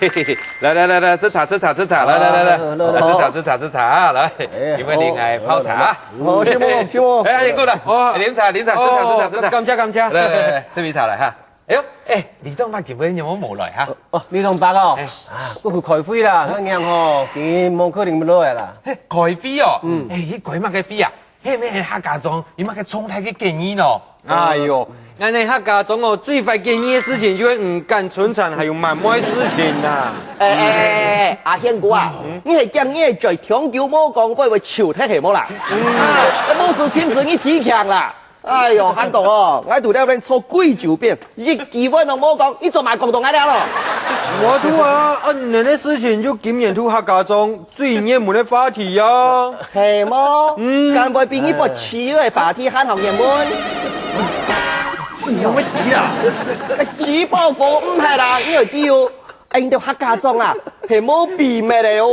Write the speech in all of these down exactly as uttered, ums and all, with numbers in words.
嘿嘿嘿，來來來來，食茶食茶食茶，來來來來，啊，來來來。食茶食茶食茶啊，來，哎，今晡日另外泡茶啊。好，好，承蒙，承蒙。哎，阿賢哥來，哦，哎，啉茶啉茶，食茶食茶食茶。哦，感謝感謝。來來來，這杯茶來哈。哎喲，哎，里長伯今晡日仰無來哈？哦，里長伯哦，哎。啊，佢去開會啦，𠊎仰吼，佢無可能會來啦。嘿，開會哦？嗯。哎，佢開麼个會啊？ 係毋係客家庄有麼个重大个建議咯？哎喲，𠊎等客家庄哦，最壞建議个事情就係毋敢春蠶，還有滿妹个事情啦。哎哎哎哎，阿賢哥啊，你係驚你个嘴長久無講，佢會臭忒係無啦？啊，無事情時你提強啦。哎喲，還講哦，𠊎在這片坐幾久變，一句話都無講，你做麼講到𠊎這咯？無錯啊，啊，恁樣个事情就今年度客家庄 最熱門个話題啊。係無？嗯。敢會比你發燒个話題還較熱門？有麼个啦？紙包火毋係啦，你愛知哦，𠊎等客家庄啊，係無秘密个哦。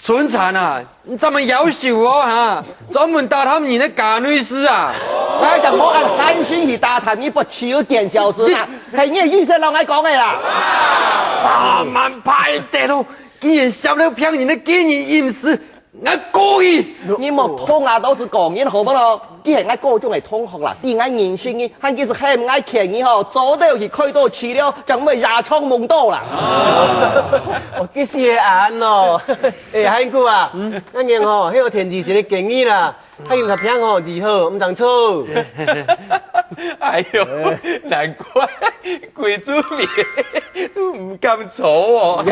春蠶啊，你這麼夭壽哦哈，專門打探人个家內事啊。𠊎正無恁寒心去打探你發燒个見笑事啦，係你个醫生摎𠊎講个啦。沙蠻歹得咯， 竟然洩漏病人个個人隱私，𠊎告你！你莫動啊，都係講人好無咯？佢係𠊎高中个同學啦，知𠊎認識你，還佢係喊𠊎勸你吼，早兜去開刀治療，正毋會夜長夢多啦。哦，佢係恁哦。哎，阿賢哥啊，𠊎等吼，係有田醫生个建議啦， 還有較平吼，如何？毋正著。哎喲，難怪歸晝暝都毋敢坐哦。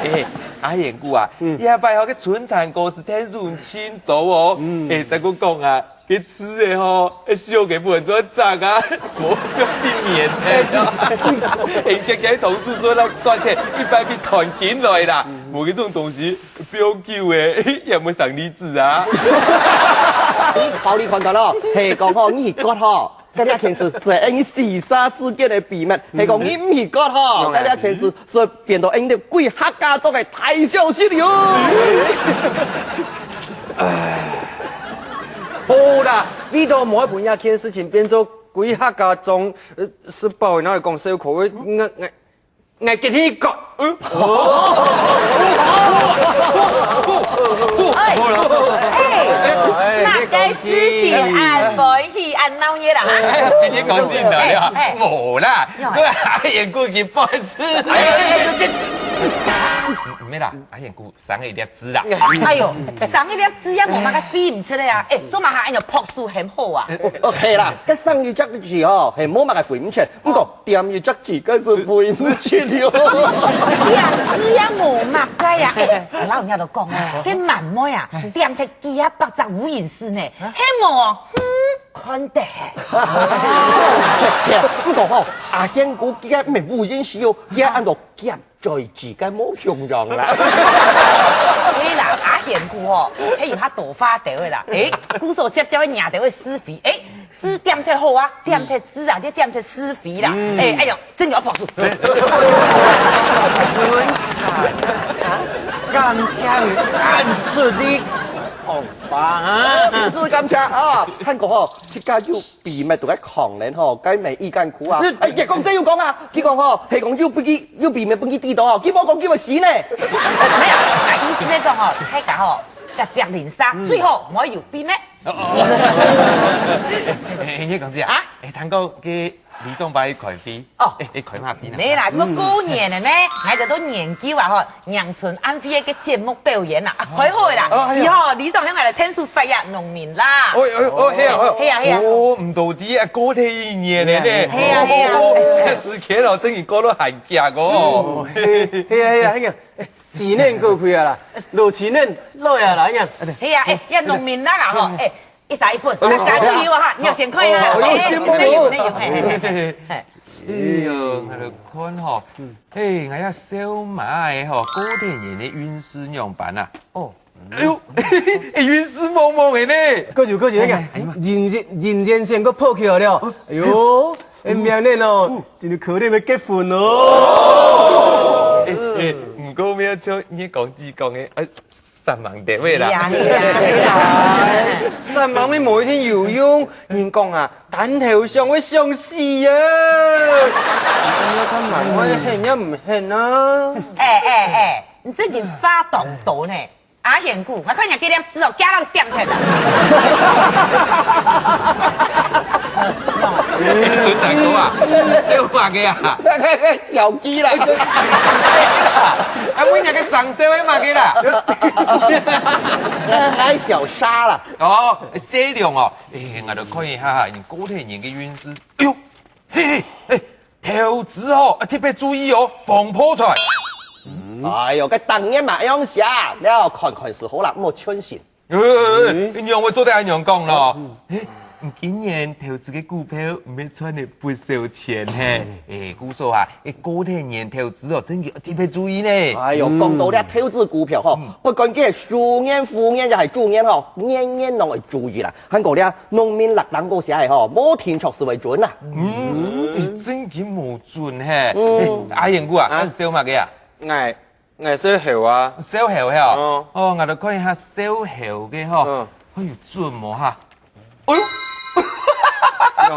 哎，阿賢哥啊，這擺吼，該春蠶哥斯聽眾盡多哦。哎，再過講啊，該刺仔吼，小个分做隻啊，無必免个。哎，遽遽同事說啦，割忒，一擺必斷根來啦。無該種東西， 放久仔，也毋會生李子啊。你考慮看看咯，係講吼，你去割吼，該這件事係𠊎等四儕之間个秘密，係講你毋去割吼，該這件事係變到𠊎等歸客家庄个大消息了。好啦，為著毋好分這件事情變做歸客家庄，呃，係包哪會講笑話，𠊎，𠊎， 𠊎決定割。嗯。哎，哎，麼个事情恁歡喜恁鬧熱啊？哎，你講真个呀？哎，哎。無啦，有啊。這阿賢哥佢半次。哎，哎，哎，哎。毋係啦，阿賢哥 生一粒痣啦。哎喲，生一粒痣也無麼个飛毋出來啊！哎，做麼个還愛用拍手喊好啊？哦，係啦，該生一隻痣哦，係無麼个飛毋出，毋過點一隻痣，該係飛毋出了。點痣也無麼个呀！哎，老人家都講啊，該滿妹啊，點忒幾下百隻烏蠅絲呢，係無？嗯，看得。毋過吼，阿賢哥佢毋係烏蠅絲哦，佢安到夾 嘴自家無共樣啦。對啦，阿賢哥吼，哎，有較多話頭个啦，哎，姑所接接个惹頭个是非，哎，痣點忒好啊，點忒痣啊，你點忒是非啦，哎，哎喲，真有拍手。感謝你，感謝你，好吧啊。毋使感謝啊，還過吼，自家有 秘密都愛囥等吼，該無意見苦啊。哎，也講這又講啊，佢講吼，係講有分佢，有秘密分佢知道吼，佢無講佢會死呢。沒有，啊，意思係講吼，大家吼，隔壁鄰舍最好毋好有秘密。哦，哦，哦。哎，哎，你講這啊？啊？哎，聽講該里長伯去開會，哦。哎，哎，開麼會呢？無啦，這個過年个咩，𠊎兜都研究啊吼， 迎春晚會个節目表演啊，啊，開好个啦。哦，係啊。以後里長喊𠊎來𢯭手發揚農民啦。哦，哦，哦，係啊，係啊。係啊，係啊。哦，毋到底啊，過忒一年了呢。係啊，係啊。哦，哦，哦，時間哦，真係過到還遽哦。哦，係，係啊，係啊，係啊。哎，新年過去啊啦，老新年來啊啦，係啊。係啊，哎，這農民曆啊，吼，哎， 一儕一本，哦，大家都有啊哈，你愛先看一下。哦，有新聞哦。哎，哎，哎，哎喲，𠊎來看吼，嘿，𠊎這屬馬个吼，過年个運勢仰般啊？哦，哎喲，哎，運勢茫茫个呢。過去，過去，哎呀，哎呀媽。人，人，人仙仙个破去了。哎喲，哎，明年哦，真有可能會結婚哦。哎，哎，毋過愛像你講，你講个，哎，煞猛个喂啦。係啊，係啊，係啊。煞猛个無一定有用，人講啊，單頭相會相死啊。你要看滿妹肯也毋肯啊。哎，哎，哎，你這人話當多呢。阿賢姑，𠊎看你這粒痣哦，驚到點忒啊。村長哥啊，笑麼个啊？小雞啦。啊，問你个上笑个麼个啦？愛小沙啦。哦，細良哦，哎，𠊎來看一下哈，你過頭年个運勢。哎喲，嘿嘿，哎，投資哦，啊，特別注意哦，防破財。哎喲，該當然嘛，愛用寫，你要看看就好啦，莫全信。 呃，你仰會做得恁樣講咯？欸，你今年投資个股票毋係賺了不少錢嘿？欸，故所啊，欸，過頭年投資哦，真个特別注意呢。哎喲，講到這投資股票吼，不管佢係鼠年、虎年也係豬年吼，年年攏愛注意啦。還過這農民曆當中寫个吼，無定著就會準啊。嗯，欸，真个無準嘿。欸，阿賢哥啊，你笑麼个啊？𠊎 𠊎笑猴啊。笑猴嘿哦？哦。哦，𠊎來看一下笑猴个吼，嗯。看有準無哈？哎喲！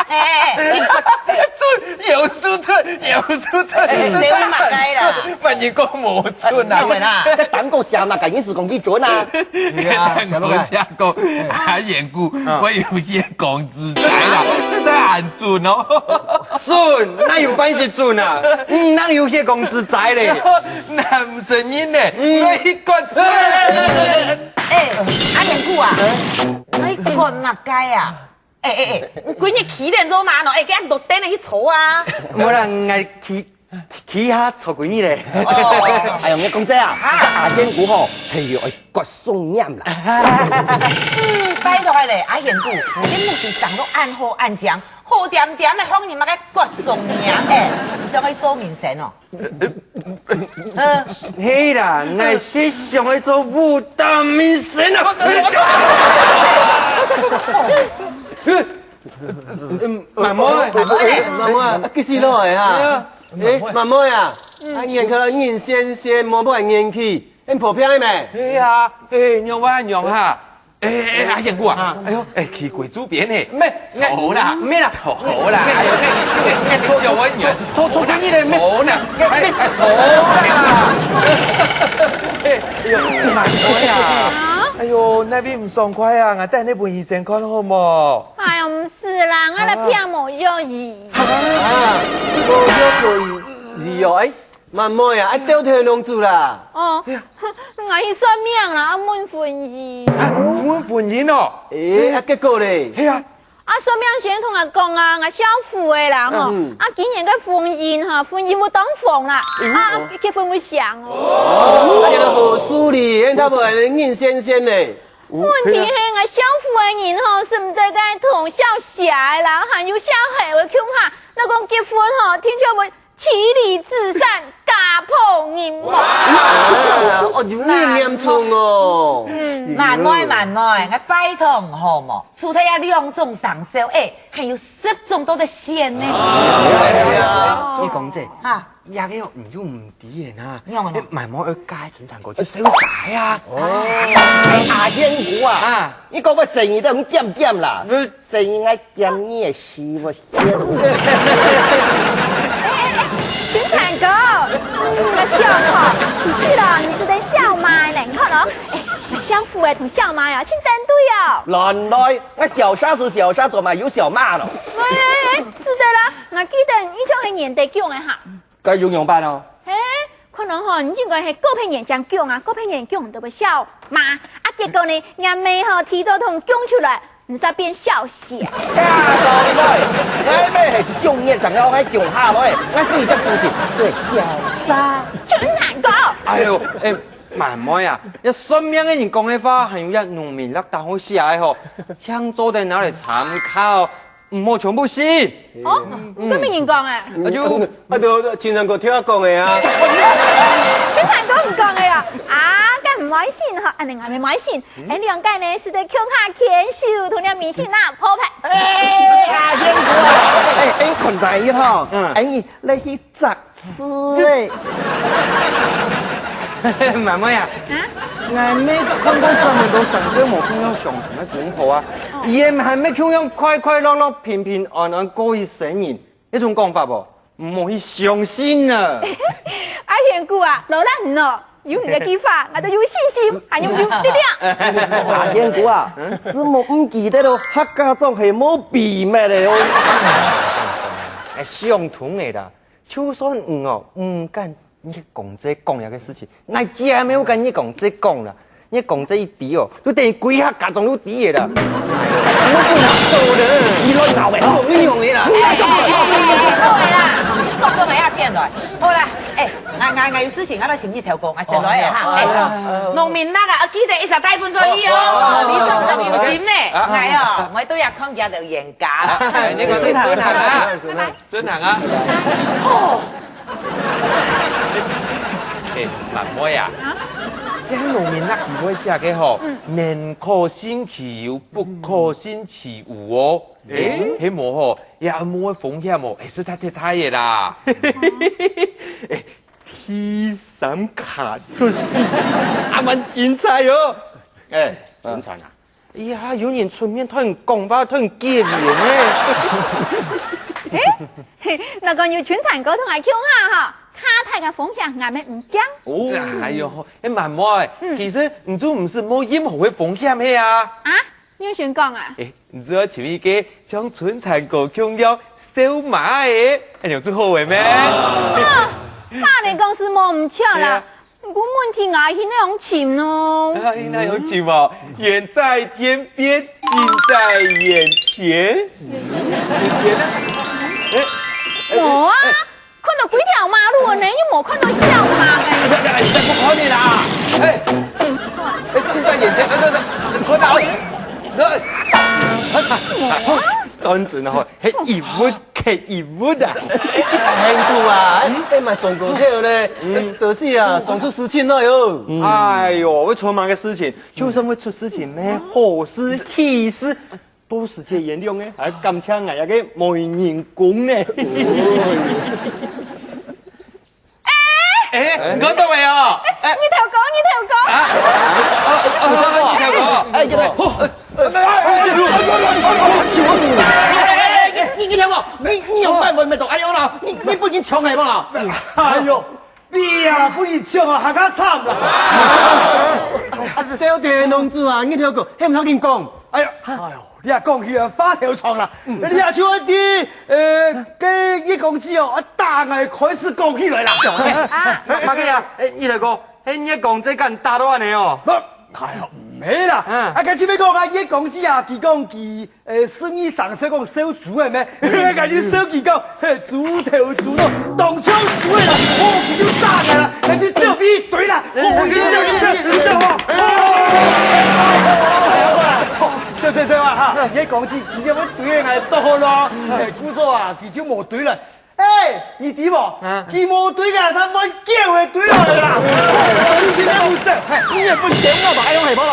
哎哎哎，準，有準準，有準準，哎，笑麼个啦？萬一講無準啊？有啦。該當中寫麼个，你係講佢準啊？對啊，當中寫講，阿賢哥，嗯。𠊎有月光之災啦，這才還準哦。 準，哪有關係準啊？嗯，哪有血光之災咧？男神人呢，嗯。愛去割出。欸，阿賢哥啊，愛割麼个啊？欸欸欸，你歸日企等做麼个喏？欸，該落等你去坐啊。無啦，𠊎企，企下坐歸日咧。哦。哎喲，你講這啊？啊。阿賢哥吼，係有愛割雙眼啦。嗯，拜託咧，阿賢哥，你目珠生到恁好恁靚， 好恬恬个，放你麼个割雙眼欸，你想愛做明星哦？係啦，𠊎係想愛做武打明星啊！滿妹，滿妹，滿妹，啊，幾時來啊？欸，滿妹啊，啊，眼看到人仙仙，無不人元氣，你破病了咩？係啊，欸，仰會恁樣哈？ 欸欸，阿賢哥啊，哎喲，欸，去歸主編呢，咩，坐啦，咩啦，坐啦，哎喲，欸欸欸，坐坐我坐坐坐你的，坐啦，欸，坐啦，哎喲，滿妹啊，哎喲，哪位毋爽快啊？𠊎帶你分醫生看好無？哎喲，毋使啦，𠊎來病無藥醫。啊，無藥可以醫哦，哎。 滿妹啊，愛兜頭弄子啦。哦，𠊎去算命啦，問婚姻。啊，問婚姻哦？欸，啊，結果咧？係啊。啊，算命先生同𠊎講啊，𠊎屬虎个啦吼，啊，今年个婚姻哈，婚姻會當旺啦，啊，結婚會成哦。哦，啊，你都好勢利，恁大部分人仙仙呢。問題係𠊎屬虎个人吼，係毋得該同屬蛇个啦，還有屬猴个共下，若講結婚吼，定著會 妻離子散，家破人亡。哦，有恁嚴重哦。嗯，滿妹滿妹，𠊎拜託好無？除忒這兩種生肖，欸，還有十種都得選呢。你講這，啊，這个哦，你就毋知了哈。你講麼个？滿妹愛嫁春蠶哥就笑煞啊。哦，哎，阿賢哥啊，啊，你講个生意都很點點啦。 細人仔驚你个死活先。哎，哎，哎，春蠶哥，嗯，𠊎想吼，其實啦，你係在笑麼呢？你看哦，哎，𠊎屬虎个同笑麼啊，盡登對哦。亂來，𠊎小沙係小沙，做麼有笑麼咯？哎，哎，哎，係个啦，𠊎記得你就係年底降个哈。 該用樣辦哦？嘿，可能吼，你應該係過別年正降啊，過別年降你都會笑嘛。啊，結果呢，若姆吼提早同降出來，你煞變笑死。啊，當然，𠊎姆係降年正要𠊎降下來，𠊎屬於隻豬神，所以笑吧。真難過。哎喲，哎，滿妹啊，這算命个人講个話，還有這農民曆當中寫个吼，請做得拿來參考。 毋好全部信。哦，嗯，該麼人講个？啊就，啊就，就，青山哥聽我講个啊。青山哥毋講个啊？啊，該毋愛信吼，恁呢𠊎乜毋愛信。哎，兩個呢，係在共下牽手，同這明星拿泡泡。哎，阿賢哥啊，哎，哎，看在一吼，嗯。哎，你來去摘刺哎。滿妹啊，啊？𠊎乜看過專門到生肖無共樣相沖个公婆啊，佢等還乜共樣快快樂樂、平平安安過一生人，這種講法無？毋好去相信啊！阿賢哥啊，勞瀝你哦，有你个句話，𠊎兜有信心，還有有力量。阿賢哥啊，係無毋記得咯，客家庄係無秘密个哦。哎，相同个啦，就算你哦，毋敢 你講這講這个事情，𠊎姐妹有跟你講這講啦，你講這一知哦，就等於歸下家長都知个啦。你亂搞个吼！你用个啦！好个啦，講到𠊎也變來。好啦，哎，𠊎𠊎𠊎有事情，𠊎來尋日頭哥，𠊎先來个哈。哎，農民曆啊，愛記得一定愛帶分出去哦，你做農民有心呢，𠊎哦，𠊎都要看佢个冤家。哎，你講你順行啊，順行啊。 哎，滿妹啊，這農民曆裡背寫个吼，寧可信其有，不可信其無哦。哎，係無吼，這無个風險哦，哎，實在太大个啦。哎，第三卡出世，還蠻精彩哦。哎，傳傳啊， 哎呀，有人出面同你講話，同你結緣呢。嘿，若講有春蠶哥同𠊎共下吼，較大个風險𠊎乜毋驚。哦，哎喲，哎，滿妹，其實你就毋使冒任何个風險係啊。啊？你有想講啊？哎，你只要尋一個像春蠶哥共樣笑馬个，哎，恁樣就好个咩？哦，話來講係無毋著啦。 毋過問題𠊎去哪樣尋哦？啊，去哪樣尋哦？遠在天邊，近在眼前。眼前呢？哎，無啊，看到幾條馬路呢，又無看到笑馬个。哎，哎，哎，這不可能啦！哎，哎，近在眼前，哎，那，那，看到，那，無啊。當真哦，嘿，一物 缺一物啊。賢哥啊，哎，哎，莫想過頭呢，到時啊，想出事情來喲。哎喲，會出麼个事情？就算會出事情咩，好事、喜事，到時節原諒个，還感謝𠊎這個媒人公呢。 哎，你看到未哦？哎，日頭哥，日頭哥。啊？哦，哦，日頭哥。哎，日頭哥。哎，你，你聽我，你，你用半文沒懂？哎喲啦，你，你不能窮係無啦？哎喲，你啊，不能窮啊，還較慘啦。啊，是對對，農主啊，日頭哥，還毋好跟你講。哎喲，哎喲，你啊講起啊，話頭長啦，你啊就愛知，呃，該月光姊哦，啊，打𠊎開始講起來啦。啊，麼个啊？哎，日頭哥， 嘿，月光姊敢打到恁呢哦？哎喲，毋係啦，啊，該就係講啊，月光姊啊，佢講佢，呃，十二生肖講屬豬个咩，𠊎就笑佢講，嘿，豬頭豬腦，當像豬个啦，哦，佢就打𠊎啦，𠊎就走去追啦，哦，佢就走，佢就走，佢就走哦，走走走啊哈，月光姊，佢就會追𠊎到好咯，哎，故所啊，佢就無追了。 哎，你知無？啊。佢無追𠊎，係換狗仔追來啦！真係無走，嘿。你也分狗咬吧，哎喲，係無啦？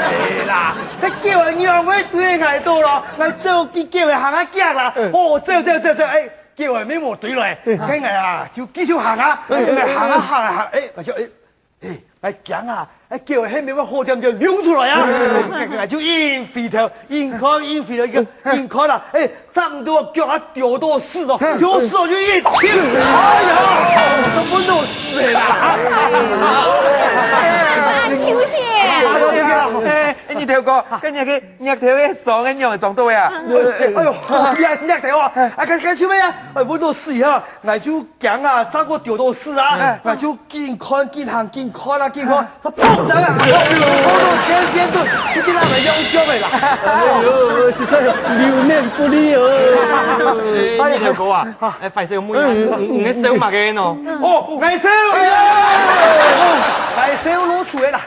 哎啦，該狗仔仰會追𠊎到咯？𠊎走比狗仔還較遽啦！嗯。哦，走走走走，哎，狗仔乜無追來，嗯。該𠊎啊，就繼續行啊，嗯。𠊎行啊行啊行，哎，𠊎就哎， 哎，𠊎驚啊！哎，狗仔係毋係會好恬恬溜出來啊？𠊎就緊回頭，緊看，緊回頭，緊看啊！哎，差毋多腳啊丟到屎哦，丟屎哦就緊停！哎呀，這分到屎个啦！啊，秋天。哎，哎，日頭哥，該你个 齧頭个傷个仰仔裝到个啊？哎喲，齧齧頭啊！啊，該該就係啊！哎，分到屎啊！𠊎就驚啊，差過丟到屎啊！𠊎就緊看緊行，緊看啊緊看，佢嘭聲啊！衝到天仙洞，就變到𠊎樣相个啦！哎喲，實在流年不利哦！哎，日頭哥啊，哎，壞勢妹啊，你你你笑麼个呢？哦，𠊎笑！𠊎笑老鼠个啦！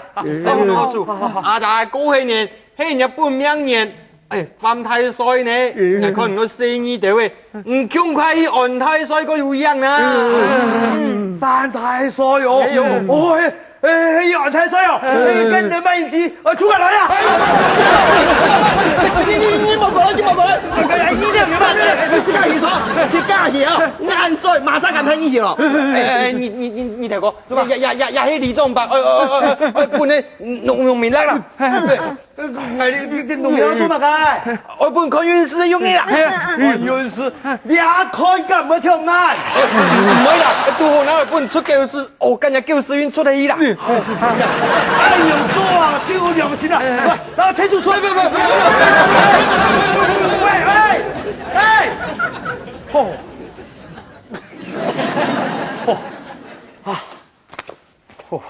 笑老鼠，啊，大過後呢？ 嘿，你本命年，哎，犯大歲呢，𠊎看你个細義兜仔，你趕快去安太歲較有影啊！犯大歲哦，哎喲，哦，嘿，哎，嘿，安太歲哦，哎，跟等慢一點，呃，出來呀！你你你莫過來你莫過來，莫過來，你這樣嘛，你自家去坐，自家去啊！你恁衰，馬上敢騙你去咯？哎，哎，你你你你大哥，呀呀呀呀，係里長伯，哎哎哎哎哎，分你農農民來啦。哎，你你農民來做麼个？哎，分看運勢用个啦。看運勢，你還看敢毋像𠊎？毋會啦，拄好拿來分出狗屎。 哦，今日狗屎運出去啦！哎喲，做啊，真有良心啊！來，來，退出出來！不不不！喂喂！哎！哦，哦，啊，哦。